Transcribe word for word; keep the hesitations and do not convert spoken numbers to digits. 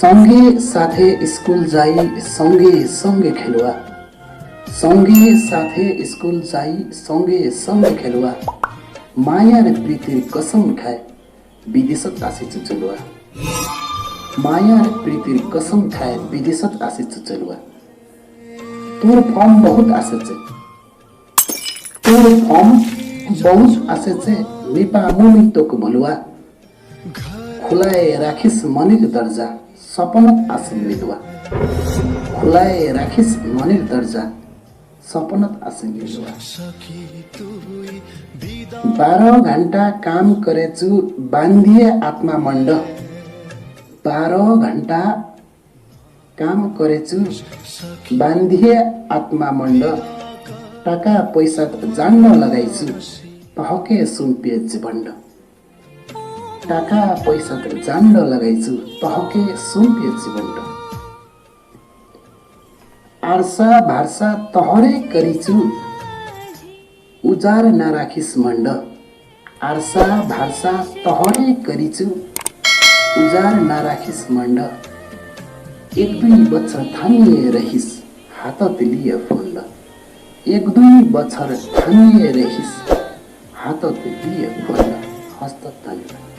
सँगे साथे स्कुल जाई, सँगे सँगे खेलुवा। सँगे साथे स्कुल जाई, सँगे सँगे खेलुवा। मायार प्रीतिर कसम खाए, विदेशत आसेछु चेलुवा। मायार प्रीतिर कसम खाए, विदेशत आसेछु चेलुवा। तोर फर्म बहुत आसेछे। तोर फर्म बहुत आसेछे, मिपा मुमि तोक भलुवा। खुलाए राखिस मनिर दर्जा, सपनत आसे मिलुवा। खुलाए राखिस मनिर दर्जा, सपनत आसे मिलुवा। बाह्र घण्टा काम करेछु, बान्धिए आत्मा मण्ड। बाह्र घण्टा काम करेछु, बान्धिए आत्मा मण्ड। टाका पैसात जान्ड लगाइछु, तहके सुम्पिए जीवण्ड। टाका पैसात जान्ड लगाइछु, तहके सुम्पिए जीवण्ड। आर्सा भार्सा तहरे करिछु, उजार नराखिस मण्ड। आर्सा भार्सा तहरे करिछु, उजार नराखिस मण्ड। एक दुई बछर थामिए रहिस, हातत लिए फण्ड। एक दुई बछर थामिए रहिस, हातत लिए फण्ड। हस्त धन्यवाद।